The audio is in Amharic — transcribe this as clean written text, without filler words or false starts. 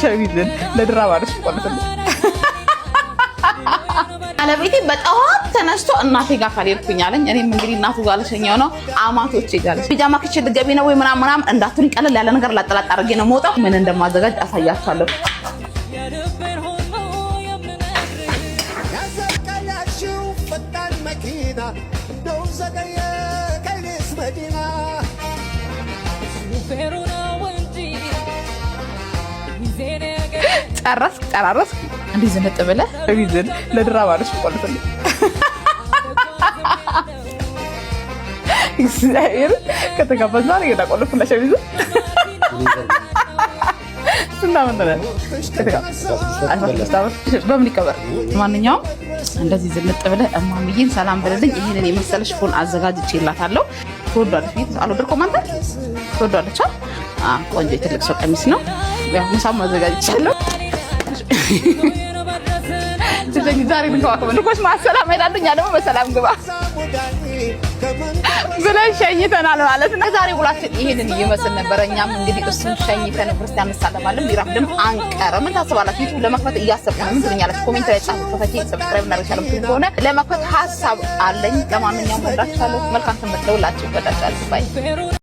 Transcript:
ሸሚዝን ለድራማ ነሽ ቆልፍልኝ። ባለቤቴ በጠዋት ተነስቶ እናቴ ጋር ካልሄድኩኝ አለኝ። እኔም እንግዲህ እናቱ ጋር ልሸኘው ነው፣ አማቶቼ ጋር ልሸ ፒጃማ kitchen ልትገቢ ነው ወይ ምናምን ምናምን እንዳትሉኝ፣ ቀለል ያለ ነገር ላጠላጥ አድርጌ ነው የምወጣው። ምን እንደማዘጋጅ አሳያችኋለሁ። ያዘቀያችው ፈጣን መኪና እንደው ዘገየ ከይልስ መዲና። ጨረስክ ጨራረስክ፣ እንዲህ ዝንጥ ብለህ ሸሚዝን ለድራማ ነሽ ቆልፍልኝ። እግዚአብሔር ከተጋባን ዛሬ ገና ቆልፍላ ሸሚዝን። ስንት ዓመት ነው ከተጋባን? 16 ዓመት በምን ይከበር? ማንኛውም እንደዚህ ዝንጥ ብለህ እማምዬን ሰላም ብለልኝ። ይህንን የመሰለ ሽፎን አዘጋጅቼላታለሁ። ትወዷለች ብዬ አልወደድከውም አንተ? ትወዷለች። አ ቆንጆ የትልቅ ሰው ቀሚስ ነው። ያው ምሳም አዘጋጅቻለሁ። ስለዚህ ዛሬ ልንከባከብ ልኮች ማሰላም ሄዳሉ። እኛ ደግሞ በሰላም ግባ ብለን ሸኝተናል ማለት ነው። ዛሬ ውላችን ይሄንን ይመስል ነበረ። እኛም እንግዲህ እሱን ሸኝተን ክርስቲያን እንሳለማለን። ቢራፍድም አንቀርም። ምን ታስባላችሁ? YouTube ለመክፈት እያሰብኩ ነው። ምን ትሉኛላችሁ? Comment ላይ ጻፉ። ከፈቼ subscribe እናደርግሻለን የምትሉ ከሆነ ለመክፈት ሀሳብ አለኝ። ለማንኛውም ወዳችኋለሁ። መልካም ትምህርት ለሁላችሁ። ወዳችኋለሁ። Bye.